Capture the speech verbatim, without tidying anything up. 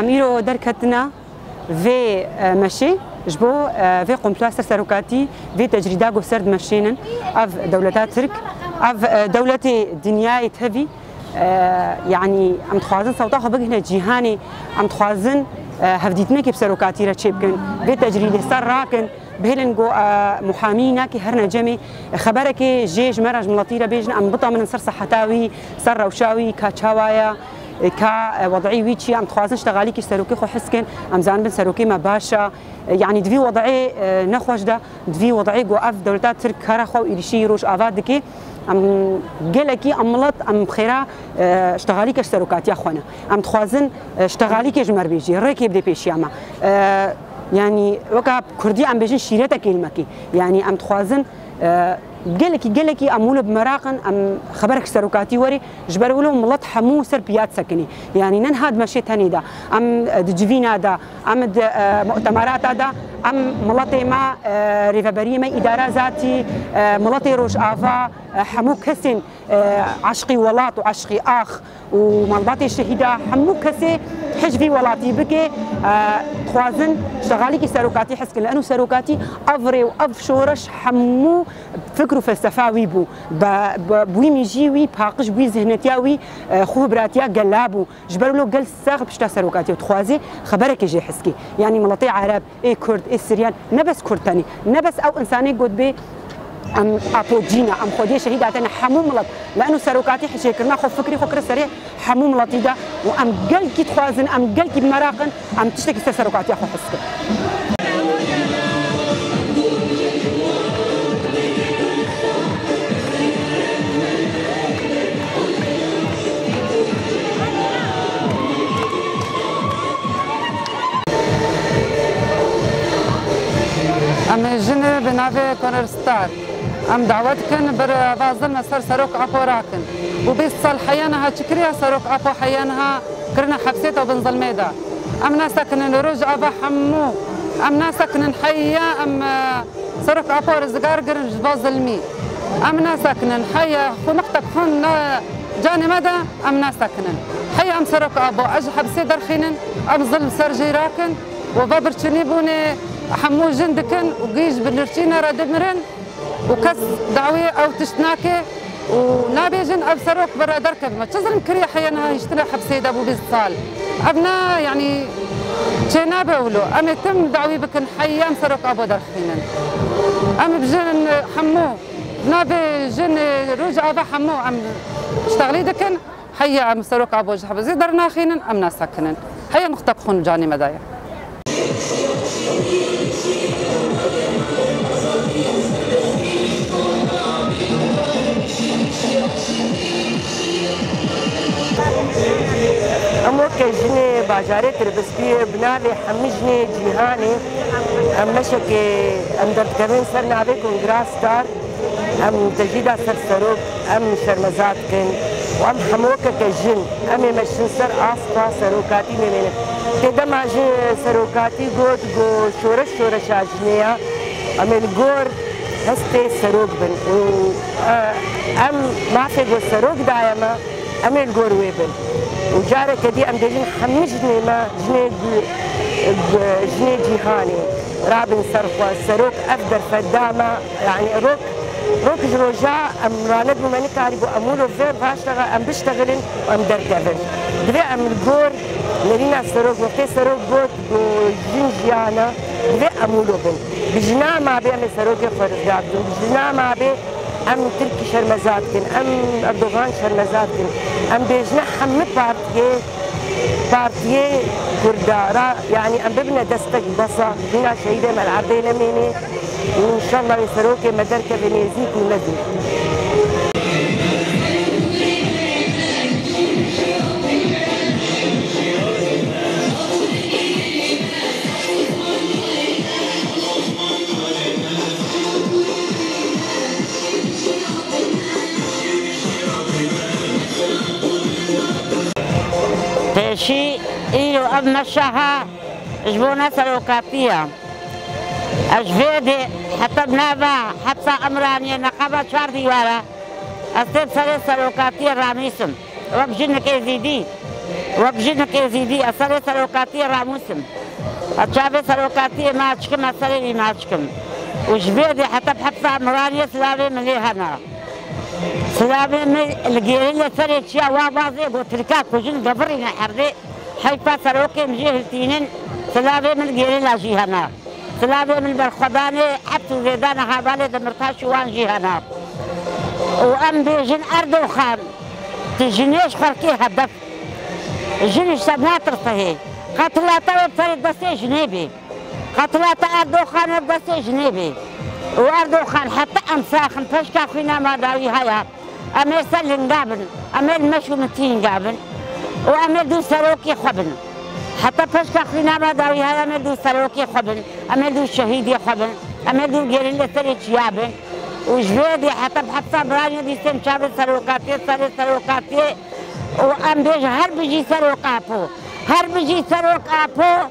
Îro derketine vê, e, meşê ji bo, e, vê komploya ser serokatî, vê tecrîda ku ser dimeşênin, ev dewleta Tirk, ev, e, dewletê dinyayê tevî, e, yanî em dixwazin sewta xwe bigihine cîhanê, em dixwazin, e, hevdîtinekê bi serokatî re çêbikin, vê tecrîdê ser rakin, bihêlin ku, e, muhamî nakê herine cemê, xeberekê jê ji me re, ji miletî re bêjin, em bitaminin ser seheta wî, ser rewşa wî, ka çawa ye, ka, e, wed'î wî çi ye, em dixwazin ştegalîkî serokê xwe his kin, em zanibin serokê me baş e. E, yanî di vî wed'ê, e, nexweş de, di vî wed'ê ku ev dewleta Tirk kara xwe û êrîşî Rojava dike, em gelekî, em milet, em xêra, e, ştegalîke ji serokatiya xwe ne. Em dixwazin, e, ştegalîkê ji me re bêjî, rêkê bidê pêşiya me. E, yanî weka kurdî em bêjin şîretekê li me kê. Yanî em dixwazin, e, gelekî, gelekî em wilo bi meraq in, em xeberek ji serokatî werê, ji ber wilo milet hemû ser piya disekinê. Yanî ne niha di meşê tenê de. Em, e, di civîna de, em di, e, mutemerata de, em miletê me, e, rêveberiyê me, îdara zatî, e, miletê Rojava, e, hemû kesên, e, eşqî welat û eşqî ax û malbatê şehîda, hemû kesê hej vî welatî bike, e, dixwazin ştegalîkî serokatî hez kin. Li eno serokatî ev rê û ev şoreş hemû fikr û felsefa wî bû. Bi, bi, bi wî mîjî wî paqij, bi wî zihnetiya wî, e, xwe biratiya gela bû. Ji ber wilo gel sax pişta serokatî û dixwaze xeberekê jê hez kê. Yanî miletê Ereb, ê Kurd, ê Siryan, ne bes Kurd tenê, ne bes ew insanê got bê, em apo cî ne, em xwediyê şehîda te ne, hemû milet. Li eno serokatî hişêkirina xwe, fikrê xwe kire serê hemû miletî de û em gelkî dixwazin, em gelkî bi meraq in, em tiştekî ser serokatiya xwe hez kin. Em ê jin bi navê Konrad Star. Em dawet dikin ber ava zilme ser Serok Apo rakin. Û bîst sal heya niha çi kiriye Serok Apo heya niha kirine hepsê de û bin zilmê de. Em nasekinin Rojava hemû. Em nasekinin heya em, e, Serok Apo rizgar girin ji bo zilmî. Em nasekinin heya xwe miqteb xwe ne canê me de em nasekinin. Heya em Serok Apo ez ji hepsê derxînin, em zilm ser jê rakin. Û ve birçînî bûnê hemû jin dikin û gî ji binirçîna re dimirin û kes dawiyê ew tişt nake û nabêjin ev serok bira derkevime. Çi zilm kiriye heya niha hiştine hepsê de bû bîst sal. Ev ne, yanî çênabe wilo. Em ê tim dawî bikin heya em Serok Apo derxînin. Em bi jin hemû, navê jin Rojava hemû em ştexlî dikin. Heya em Serok Apo ji hepsê dernaxînin, em nasekinin. Heya miqteb xwe canê me daye. Em weke jinê bajarê Tirbiskiyê bi navê hemî jinê cîhanê em meşekê em derdikevin ser navê Kongra Star. Em tecrîda ser serok, em şermeza dikin û em hemû wekeke jin, em ê meşin ser asta serokatî nemênin. Tê dema ji serokatî got, got şoreş şoreşa jinê ya, em ê li gor hestê serok bin û, e, em mafê got serok daye me, em ê li gor wê bin. Û careke dî em dêjin hemî jinê me, jinê gu-, gu-, jinê cîhanê rabin ser xwe. Serok ev derfet da me, yanî rok, rok ji roja em ranebû me nikarîbû em wilo vê vaştega em biştexilin û em derkevin. Divê em li gor nerîna serok, wextê serok got ku jin jiyan e, divê em wilo bin. Bi jina mabê em ê serokê xwe rizgar bikin. Bi jina mabê Em Tirkî şermeza dikin, em Erdogan şermeza dikin. Em bêjine hemî partiyê, partiyê Kurda ra, yanî em bibine destek besa, hîna şehîdê me li erdê nemêne û înşallah wê serokê me derkeve nêzîk û ne dûr. Pêşî îro ev meşa ha ji bona serokatiya. Ez ji vê dê heta bi nava hepsa Emraniyê neqaba çar dîwara ez tê bi serê serokatiyê ranîsim. Wek jinik êzîdî. Wek jinikê zîdî ez serê serokatiyê ramûsim. Ez çavê serokatiyê me çikim, ez serê wî me çikim. Û ji vê dê heta bi hepsa Miraniyê silavê min lê hena. Silavê min li gerîla serê çiya wa bazê gotirka ku jin gevirîne erdê. Heyfa serokê min jê hiltînin, silavê min gerîla jî hena. Silavê min berxwedanê, heft û zêdana hevalê Demirtaş û wan jî hena. Û em bêjin Erdoxan, tu jinê ji xelkê hedef. Jin ji te natirse hê. Qetilata wê bi serê destê jinê bê. Qetilata Erdoxan wê bi destê jinê bê. Û Erdoxan heta em saxin peşka xwîna me dawî haya. Em ê ser linga bin, em ê li meş û mitînga bin û em ê dû serokê xwe bin. Heta peşka xwîna me dawî haya em ê dû serokê xwe bin, em ê dû şehîdê xwe bin, em ê dû gerîlê serê çiya bin. Û ji vê dê heta bi hepsa Miraniyê dîsên çavê serokatiyê, serê serokatiyê û em bêjin her bijî serok Apo, her bijî serok Apo.